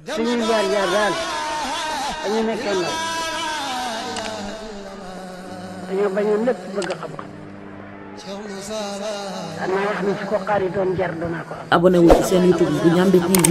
suñuy jaar jaar daal dañu nekkee ndaw dañoo bañoon lépp bëgg xam-xam danaa wax ni su ko xaar yi doon jar danaa ko am. abonné wu ci seen YouTube bu Ndiamé TV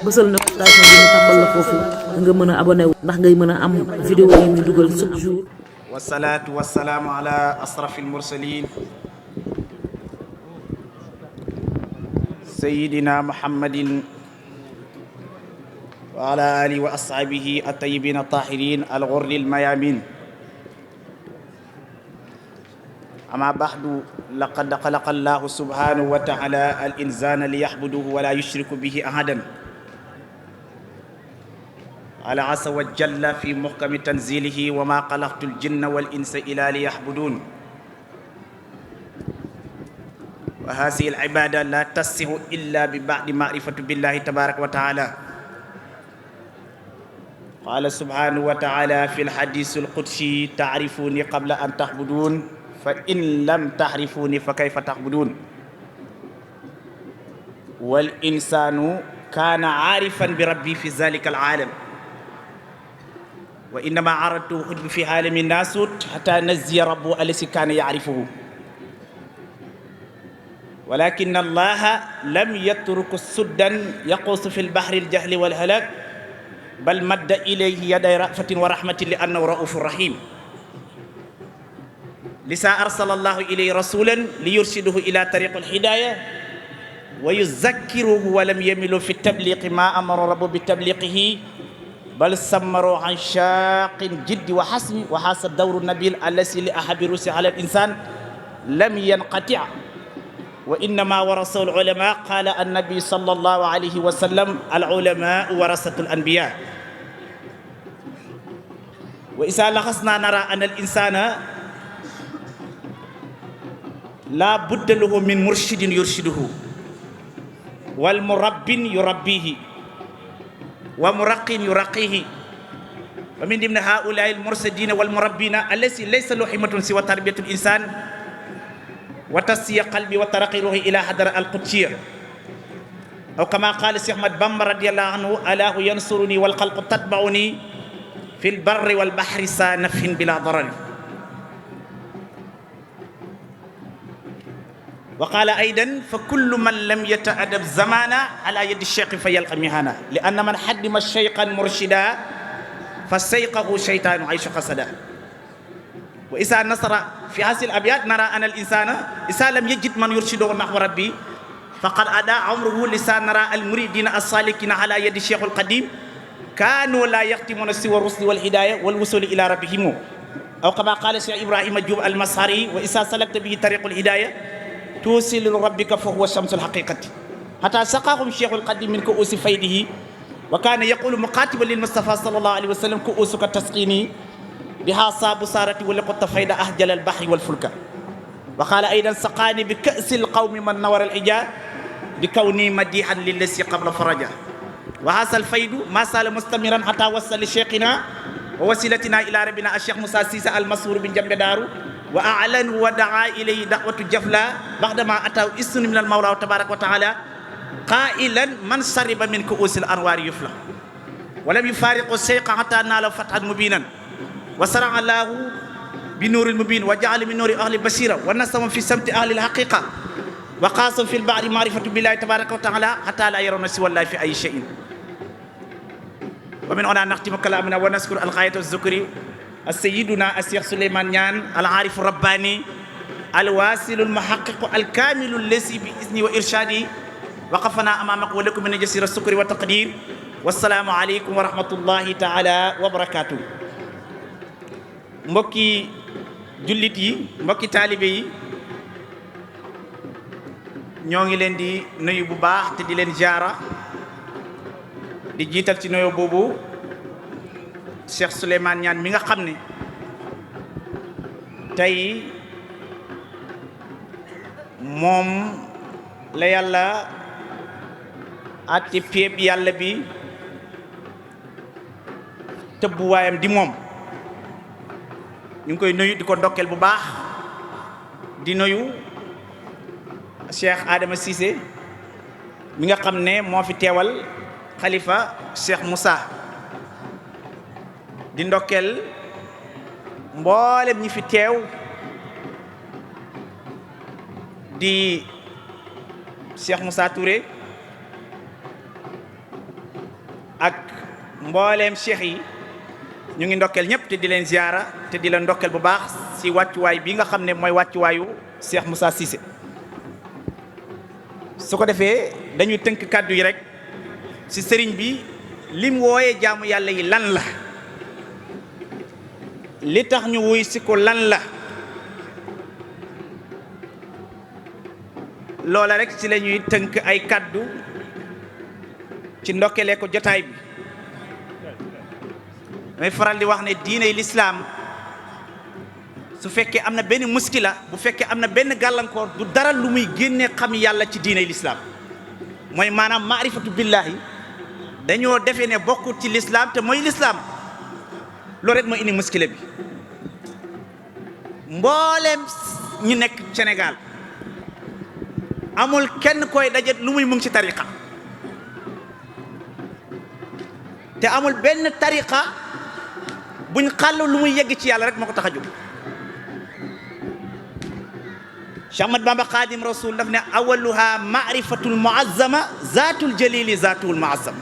bësal notification bi ñu tàmbal la foofu nga mën a abonné wu ndax ngay mën a am vidéo yi ñu dugal chaque jour. wasalaatu wasalaamu ala asrafil mursalin sayidina muhammadin wa ala alihi wa ashabihi at-tayyibin at-tahirin al-ghurri al-mayamin amma ba'du laqad khalaqa Allahu subhanahu wa ta'ala al-insana liya'buduhu wa la yushriku bihi ahadan ala asa wa jalla fi muhkami tanzilihi wa ma khalaqtu al-jinna wal insa illa liya'budun wa hadhihi al-ibada la tasihu illa bi ba'di ma'rifati billahi tabaraka wa ta'ala qala subhanahu wa ta'ala fi al-hadith al-qudsi ta'rifuni qabla an ta'budun fa in lam ta'rifuni fa kayfa ta'budun wal insanu kana 'arifan bi rabbi fi dhalika al-'alam wa innama aradtu hudbi fi alami nasut hatta nazziya rabbu alladhi kana ya'rifuhu walakin allaha lam yatruku suddan yaqusu fi al-bahri al-jahli wal halak bal madda ilayhi yaday rafatin wa rahmatin li annahu raufur rahim lisa arsala allahu ilayhi rasulan liyurshidahu ila tariqil hidayah wa yuzakkiruhu wa lam yamilu fi tabliqi ma amara rabbu bi tabliqihi bal sammaru an shaqin jiddi wa hasmi wa hasa dawru nabil allasi li ahabi rusi ala al insan lam yanqati' wa innama warasahu al ulama qala an nabi sallallahu alayhi wa sallam al ulama warasatul anbiya wa isa laxasna nara an al insana la budda lahu min murshidin yurshiduhu wal murabbin yurabbihi wa muraqqin yuraqqihi wa min dimni haula'i al mursidina wal murabbina allati laysa lahu himmatun siwa tarbiyatul insan wa tasfiya qalbi wa taraqi ruhi ila hadara al qudsiyya aw kama qala Cheikh Ahmad Bamba radiyallahu anhu alahu yansuruni wal khalqu tatba'uni fil barri wal bahri sa nafhin bila darari wa qala aydan fa kullu man lam yata'addab zamana ala yadi shaykh fa yalqa mihana li anna man haddima shaykhan murshida fa sayqahu shaytanu aysha qasada wa isa nasara fi hasil abyat nara an al insana isa lam yajid man yurshiduhu nahwa rabbi faqad ada umruhu lisan nara al muridina as-salikina ala yadi shaykh al qadim kanu la yaqtimuna siwa rusli wal hidayah wal wusuli ila rabbihim aw kama qala shaykh ibrahim jub al masari wa isa salakta bihi tariqul hidayah tusil rabbika fa huwa shamsul haqiqati hatta saqahum shaykh al qadim min ku'usi faydihi wa kana yaqulu muqatiban lil mustafa sallallahu alaihi wasallam ku'usuka tasqini biha sabu sarati wa laqad fayda ahjal al bahri wal fulka wa qala aidan saqani bi ka'sil qawmi man nawara al ija bi kawni madihan lil lasi qabla faraja wa hasal faydu ma sala mustamiran hatta wasal li shaykhina wa wasilatina ila rabbina al shaykh Musa Sisa al masrur bin Jambe Daru wa a'lan wa da'a ilayhi da'watu jafla ba'dama ataw isnu min al mawla tabarak wa ta'ala qailan man shariba min ku'usil anwar yufla wa lam yufariqu shaykha hatta nala fathan mubinan wa sara'a Allahu bi nuuril mubiin wa ja'ala min nuuri ahli basira wa nasama fi samti ahli al-haqiqa wa qaasam fi al-ba'di ma'rifatu billahi tabaraka wa ta'ala hatta la yarawna siwa Allahi fi ayyi shay'in wa min huna nakhtimu kalamana wa naskuru al-ghayata az-zukri as-sayyiduna as-shaykh Souleymane Niane al-'arif ar-rabbani al-wasil al-muhaqqiq al-kamil allazi bi izni wa irshadi waqafana amamaka wa lakum min jasir as-sukri wa taqdir wassalamu alaykum wa rahmatullahi ta'ala wa barakatuh mbokki jullit yi mbokki taalibe yi ñoo ngi leen di nuyu bu baax te di leen jaara di jiital ci nuyu boobu Cheikh Souleymane Niane mi nga xam ne tey moom la yàlla atti péeb yàlla bi tëbbuwaayam di moom ñu ngi koy nuyu di ko ndokkeel bu baax di nuyu Cheikh Adama Cissé mi nga xam ne moo fi teewal xalifa Cheikh Moussa di ndokkeel mboolem ñi fi teew di Cheikh Moussa Touré ak mboolem cheikh yi ñu ngi ndokkeel ñëpp te di leen ziara te di leen ndokkeel bu baax si wàccuwaay bi nga xam ne mooy wàccuwaayu Cheikh Moussa Cissé su ko defee dañuy tënk kàddu yi rek si sëriñ bi lim wooyee jaamu yàlla yi lan la li tax ñu wuy si ko lan la loola rek ci la ñuy tënk ay kàddu ci ndokkelee ko jotaay bi may faral di wax ne diiney lislaam su fekkee am na benn muskila bu fekkee am na benn gàllankoor du dara lu muy génnee xam yàlla ci diiney lislaam mooy maanaam maarifatu billahi dañoo defee ne bokkut ci lislaam te mooy lislaam loolu rek mooy indi muskila bi mbooleem ñu nekk Sénégal amul kenn koy dajet lu muy mu ngi ci tariqa te amul benn tariqa buñ xàll lu muy yegg ci yàlla rek moo ko tax a jóg Cheikh Ahmad Bamba Xaadim Rasul daf ne awaluha maarifatul muazzama zaatul jalili zaatul muazzam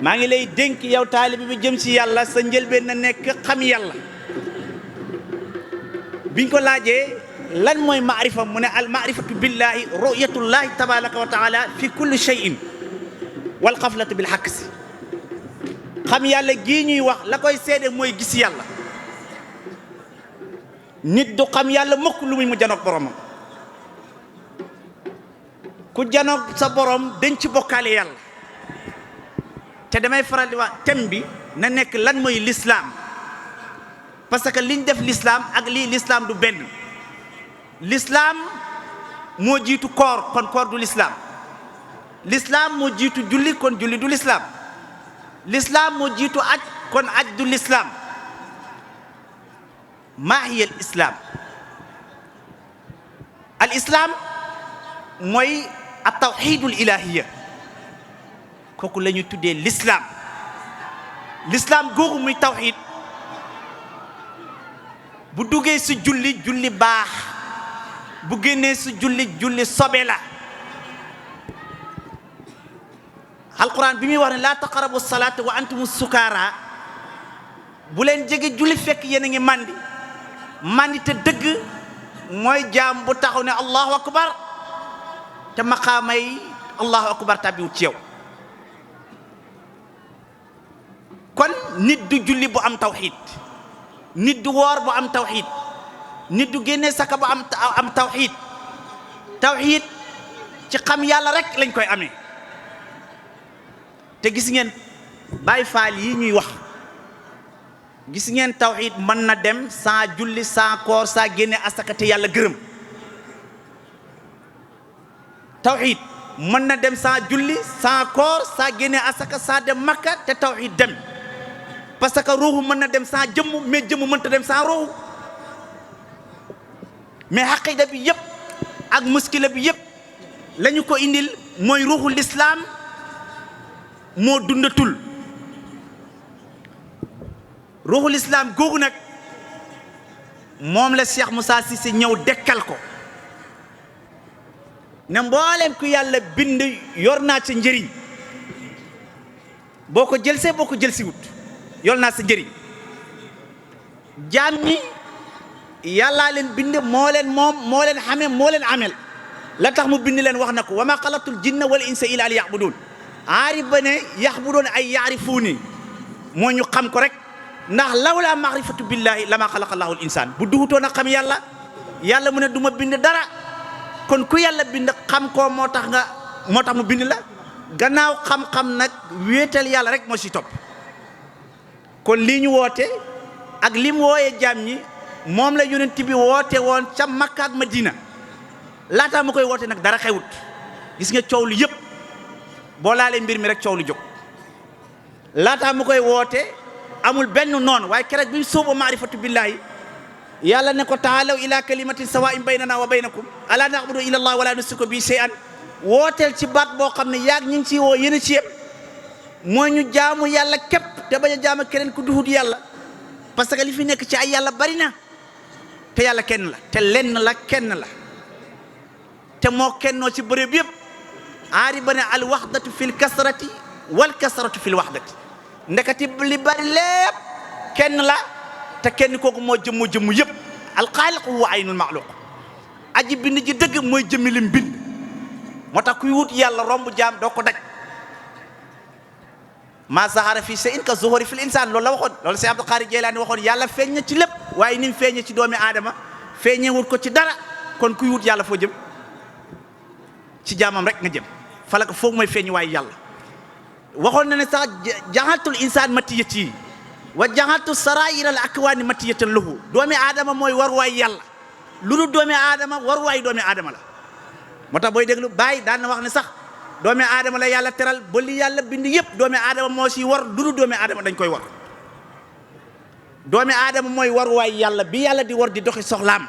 maa ngi lay dénk yow taalibi bi jëm ci yàlla sa njëlbeen na nekk xam yàlla biñ ko laajee lan mooy maarifa mu ne al maarifatu billahi ru'yatullahi tabaraka wa taala fi kulli shay'in wal xaflatu bil xaksi xam yàlla gii ñuy wax la koy seede mooy gis yàlla nit du xam yàlla mukk lu muy mu janoog boromam ku janoog sa borom dañ ci bokkaale yàlla te damay faral di wax thème bi na nekk lan mooy l'islam parce que liñ def l'islam ak lii l'islam du benn l'islam moo jiitu koor kon koor du l'islam l'islam moo jiitu julli kon julli du l'islam l'islam moo jiitu aj kon aj du l'islam maa hiya al islam al islam mooy at tawxidul ilahiya kooku la ñu tuddee l'islam l'islam googu muy tawxid bu duggee si julli julli baax bu génnee si julli julli sobe la alquran bi muy wax ne laa taqarabu salaata wa antum sukaara bu leen jege julli fekk yéen a ngi mandi te dëgg mooy jaam bu taxaw ne allahu akbar te maqaamay allahu akbar tàbbiwut ci yow kon nit du julli bu am tawxid nit du woor bu am tawxid nit du génne saka bu am tawxid tawxid ci xam yàlla rek lañ koy amee te gis ngeen Baay Faal yi ñuy wax gis ngeen tawxid mën na dem saa julli saa koor saa génne asaka te yàlla gërëm tawxid mën na dem saa julli saa koor saa génne asaka saa dem makka te tawxid dem parce que ruuxu mën na dem saa jëmm mais jëmm mënta dem saa ruuxu mais xaqida bi yëpp ak muskila bi yëpp la ñu ko indil mooy ruuxu lislaam moo dundatul ruuxul islam googu nag moom la Cheikh Moussa Cissé ñëw dekkal ko ne mbooleem ku yàlla bind yor naa sa njëriñ boo ko jëlsee boo ko jëlsi wut yor naa sa njëriñ jaam ñi yàllaa leen bind moo leen moom moo leen xame moo leen amel la tax mu bind leen wax na ko wa ma xalaqtul jinna wal insa illa li yaxbuduun aarif ba ne yaxbuduun ay yaarifuuni moo ñu xam ko rek ndax lawlaa maarifatu billahi lama xalaqa allahu al insaan bu dugutoon a xam yàlla yàlla mu ne du ma bind dara kon ku yàlla bind xam ko moo tax mu bind la gannaaw xam-xam nag wéetal yàlla rek moo si topp kon lii ñu woote ak li mu wooyee jaam ñi moom la yonent bi woote woon ca Makka ak Madina laataa mu koy woote nag dara xewut gis nga coow lu yëpp boo laalee mbir mi rek coow lu jóg laataa mu koy woote amul benn noonu waaye keroog bi ñu sóobu maarifatu billahi yàlla ne ko taalaw ila kalimatin sawaa'in baynana wa baynakum ala na'budu illa allah wala nushriku bi shay'an wooteel ci baat boo xam ne yaag ñu ngi ciy woo yéen a ci yem mooy ñu jaamu yàlla képp te bañ a jaamu keneen ku duhut yàlla parce que li fi nekk ci ay yàlla bari na te yàlla kenn la te lenn la kenn la te moo kennoo ci bërëb yëpp aari ba ne al waxdatu fil kasrati wal kasratu fil waxdati ndekati li bari lépp kenn la te kenn kooku moo jëmmu yëpp alxaaliqu huwa aynul maxluq aji bind ji dëgg mooy jëmmi lim bind moo tax kuy wut yàlla romb jaam doo ko daj maa zahara fi shay'in ka zuhuri fil insaan loolu la waxoon loolu Seex Abdul Qaadir Jeylaani waxoon yàlla feeñ na ci lépp waaye ni mu feeñee ci doomi aadama feeñewul ko ci dara kon kuy wut yàlla foo jëm ci jaamam rek nga jëm fala ko foog mooy feeñ waaye yàlla waxoon na ne sax jaxaltul insaan matiyati wa jaxaltu saraira al akwaani matiyatan lahu doomi aadama mooy war waay yàlla lu dul doomi aadama war waay doomi aadama la moo tax booy déglu bàyyi daan na wax ne sax doomi aadama la yàlla teral ba li yàlla bind yëpp doomi aadama moo si war lu dul doomi aadama dañ koy war doomi aadama mooy war waay yàlla bi yàlla di war di doxi soxlaam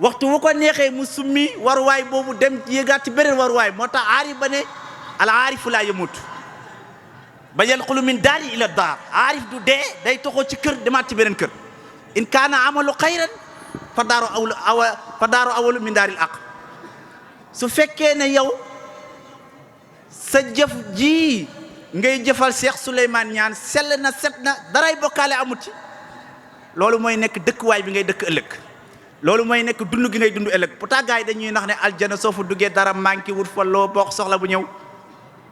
waxtu wu ko neexee mu summi war waay boobu dem yéegaat ci beneen war waay moo tax aarif ba ne al aarifu laa yamut ba yanqulu min daari ila daar aarif du dee day toxoo ci kër demaat ci beneen kër in kaana amalu xayran fa daaru awalu min daaril aq su fekkee ne yow sa jëf ji ngay jëfal Cheikh Souleymane Niane sell na set na daray bokkaale amut ci loolu mooy nekk dëkkuwaay bi ngay dëkk ëllëg loolu mooy nekk dund gi ngay dund ëllëg pourtant gars yi dañuy nax ne aljana soo fa duggee dara manqué wut fa loo bokk soxla bu ñëw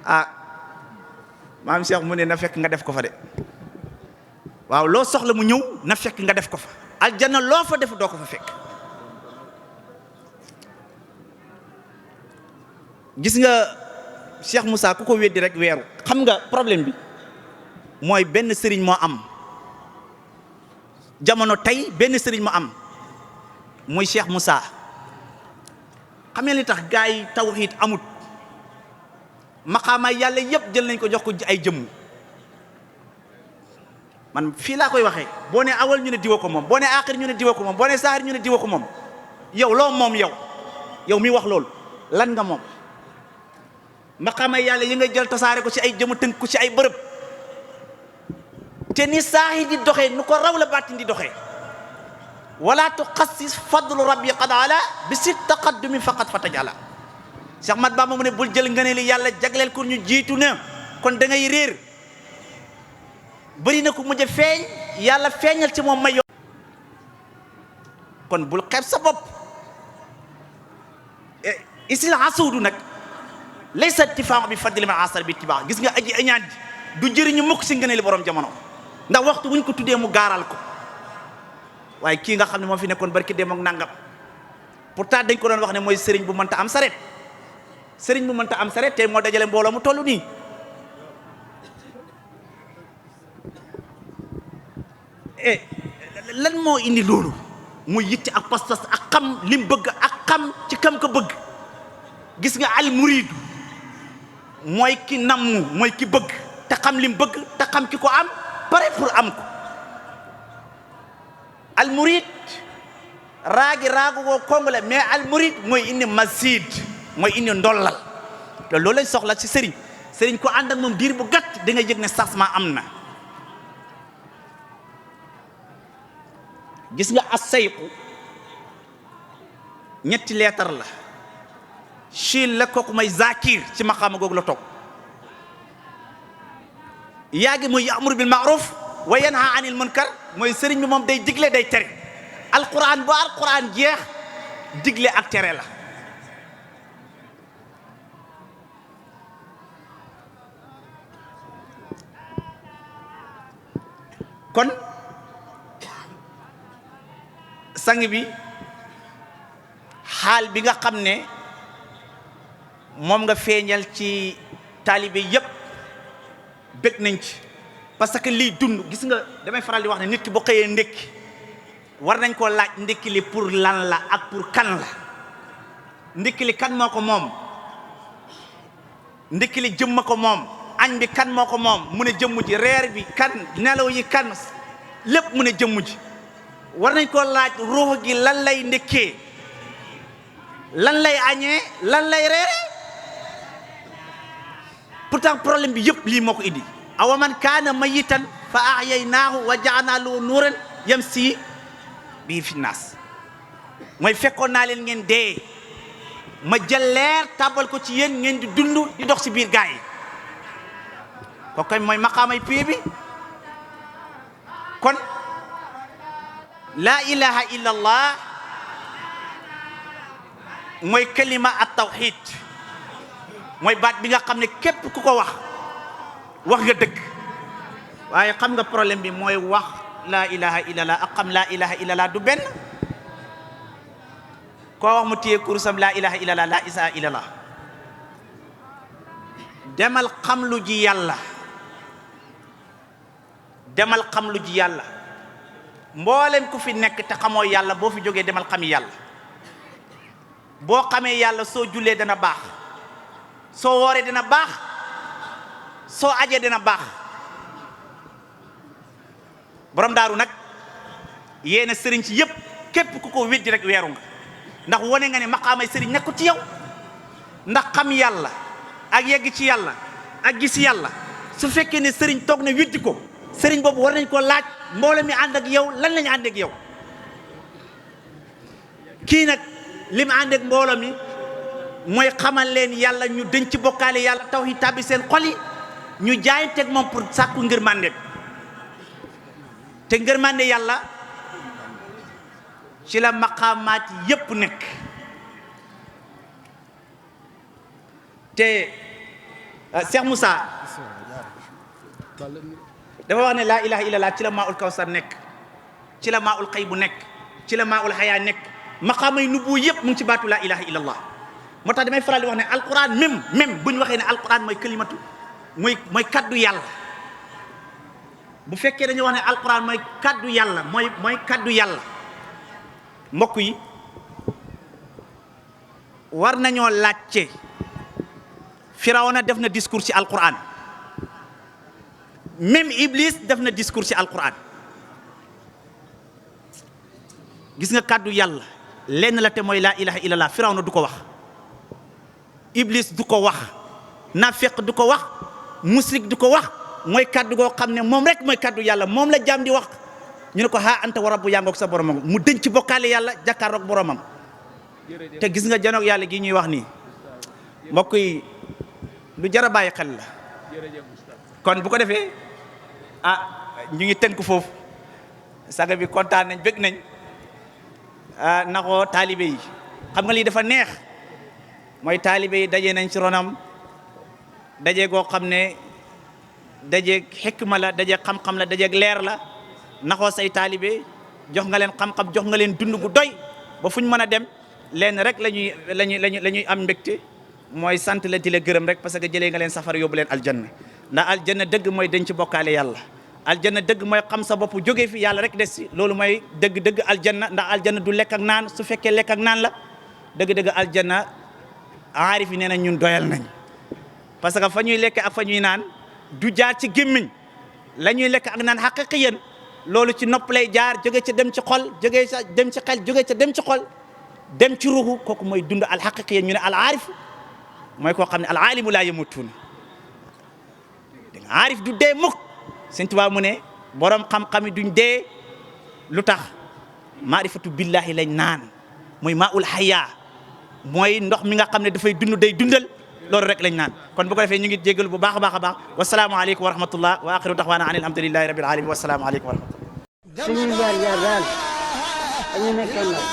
ah maam Cheikh mu ne na fekk nga def ko fa de waaw loo soxla mu ñëw na fekk nga def ko fa aljana loo fa def doo ko fa fekk gis nga Cheikh Moussa ku ko weddi rek weeru xam nga problème bi mooy benn sëriñ moo am jamono tey benn sëriñ moo am muy Cheikh Moussa xam ngeen li tax gars yi tawxiid amut maqaama yàlla yëpp jël nañ ko jox ko ay jëmm man fii laa koy waxee boo ne awal ñu ne diwa ko moom boo ne aaxir ñu ne diwa ko moom boo ne saahir ñu ne diwa ko moom yow loo moom yow mi wax loolu lan nga moom maqaama yàlla yi nga jël tasaare ko ci ay jëmm tënk ko ci ay bërëb te ni saahi di doxee nu ko raw la baatin di doxee wala tuxassis fadlu rabbi qad ala bi si taqaddumi faqat fatajala Cheikh Mat Bamba mu ne bul jël ngëneeli yàlla jagleel ko ñu jiitu na kon da ngay réer bëri na ko mujj a feeñ yàlla feeñal ci moom may kon bul xeeb sa bopp isil asuudu nag laysa ittifaq bi fadli ma asar bi itibaa gis nga aji añaan du jëriñu mukk si ngëneeli borom jamono ndax waxtu wuñ ko tuddee mu gaaral ko waaye kii nga xam ne moo fi nekkoon barki dem ak nangam pourtant dañ ko doon wax ne mooy sëriñ bu mënta am saret sëriñ bu mënta am saret te moo dajale mbooloo mu toll nii lan moo indi loolu muy yitte ak pas-pas ak xam lim bëgg ak xam ci kam ko bëgg gis nga al muridu mooy ki namm mooy ki bëgg te xam lim bëgg te xam ki ko am pare pour am ko al murid raagi raagu woo kongole mais al murid mooy indi mazid mooy indi ndollal te loolu lañ soxla ci sëriñ ko ànd ak moom diir bu gàtt da nga yëg ne changement am na gis nga as-sayqu ñetti leetar la chiil la kooku may zakir ci maqaama googu la toog yaagi mooy ya'muru bil ma'ruf wa yanha anil munkar mooy sëriñ bi moom day digle day tere alquran bu alquran jeex digle ak tere la kon sang bi xaal bi nga xam ne moom nga feeñal ci taalibe yépp bëgg nañ ci parce que liy dund gis nga damay faral di wax ne nit ki bu xëyee ndékki war nañ koo laaj ndékki li pour lan la ak pour kan la ndékki li kan moo ko moom ndékki li jëmma ko moom añ bi kan moo ko moom mu ne jëmm ji reer bi kan nelaw yi kan lépp mu ne jëmm ji war nañ koo laaj ruux gi lan lay ndékkee lan lay añee lan lay reere pourtant problème bi yëpp lii moo ko indi awa man kaana mayitan fa ahyaynaahu wa ja'alnaa lahu nuuran yamshi bihi fi naas mooy fekkoon naa leen ngeen dee ma jël leer tàbbal ko ci yéen ngeen di dund di dox ci biir gaa yi ko koy mooy maqaamay pie bi kon laa ilaha illa allah mooy kalima at tawhid mooy baat bi nga xam ne képp ku ko wax nga dëgg waaye xam nga problème bi mooy wax laa ilaha illallah ak xam laa ilaha illallah du benn koo wax mu téye kurusam laa ilaha illallah laa ilaha illallah demal xam lu ji yàlla demal xam lu ji yàlla mboolem ku fi nekk te xamoo yàlla boo fi jógee demal xami yàlla boo xamee yàlla soo jullee dana baax soo wooree dana baax soo ajee dana baax borom daaru nag yéena sëriñ ci yëpp képp ku ko weddi rek weeru nga ndax wone nga ne maqaamay sëriñ nekku ci yow ndax xam yàlla ak yegg ci yàlla ak gis yàlla su fekkee ne sëriñ toog na weddi ko sëriñ boobu war nañ ko laaj mbooloo mi ànd ak yow lan lañu ànd ak yow kii nag li mu ànd ak mbooloo mi mooy xamal leen yàlla ñu denc ci bokkaale yàlla tawhid tàbbi seen xol yi ñu jaayanteeg moom pour sàkku ngërmande te ngërmande yàlla ci la maqaamaat yépp nekk te Cheikh Moussa dafa wax ne laa ilaha illallah ci la maa ul kawsar nekk ci la maa ul xay bu nekk ci la maa ul xayaa nekk maqaamay nubu yëpp mu ngi ci baatu laa ilaha illallah moo tax damay faral di wax ne alquran même bu ñu waxee ne alquran mooy kalimatu mooy kaddu yàlla bu fekkee dañoo wax ne alquran mooy kaddu yàlla mooy kaddu yàlla mbokk yi war nañoo laajte Firawna def na discours ci alquran même Iblis def na discours ci alquran gis nga kaddu yàlla lenn la te mooy laa ilaha illallah Firawna du ko wax Iblis du ko wax nafiq du ko wax musrik du ko wax mooy kaddu goo xam ne moom rek mooy kaddu yàlla moom la jaam di wax ñu ne ko ha anta wa rabbu yangoog sa boromam mu denc ci bokkaale yàlla jàkkaarloog boromam te gis nga janoog yàlla gi ñuy wax nii mbokk yi lu jar a bàyyi xel la kon bu ko defee ñu ngi tënk foofu saga bi kontaan nañ bëgg nañ naxoo taalibe yi xam nga lii dafa neex mooy taalibe yi daje nañ ci ronam daje goo xam ne dajeeg xikma la dajeeg xam-xam la dajeeg leer la naxoo say taalibe jox nga leen xam-xam jox nga leen dund gu doy ba fu ñu mën a dem leen rek la ñuy am mbégte mooy sant la di la gërëm rek parce que jëlee nga leen safara yóbbu leen aljanna ndax aljanna dëgg mooy denc bokkaale yàlla aljanna dëgg mooy xam sa bopp jógee fi yàlla rek des si loolu mooy dëgg aljanna ndax aljanna du lekk ak naan su fekkee lekk ak naan la dëgg aljanna aarif yi nee na ñun doyal nañ parce que fa ñuy lekk ak fa ñuy naan du jaar ci gémmiñ la ñuy lekk ak naan xaqiqiyan loolu ci nopp lay jaar jóge ca dem ci xol jóge ca dem ci xel jóge ca dem ci xol dem ci ruuxu kooku mooy dund al xaqiqiyan ñu ne al aarif mooy koo xam ne al aalimu laa yamutuun aarif du dee mukk Sëñ Tuubaa mu ne borom xam-xam yi duñ dee lu tax maarifatu billahi lañ naan mooy maa ul xayaa mooy ndox mi nga xam ne dafay dund day dundal loolu rek lañ naan kon bu ko defee ñu ngi jégalu bu baax a baax a baax wasalaamualeykum wa rahmatullah wa axiru daxwaana an alhamdulilahi rabil alamin wasalaamualeykum wa rahmatullah suñuy jaar-jaar daal dañu nekkee ndaw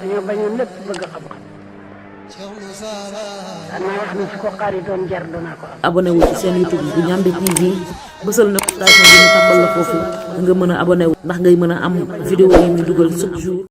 dañoo bañoon lépp bëgg xam-xam danaa wax ne su ko xaari doon jar doonaa ko am. abonné wu ci seen YouTube bu Ndiamé TV bësal notification bi ñu tàmbal la foofu nga mën a abonné wu ndax ngay mën a am vidéo yi ñu dugal chaque jour.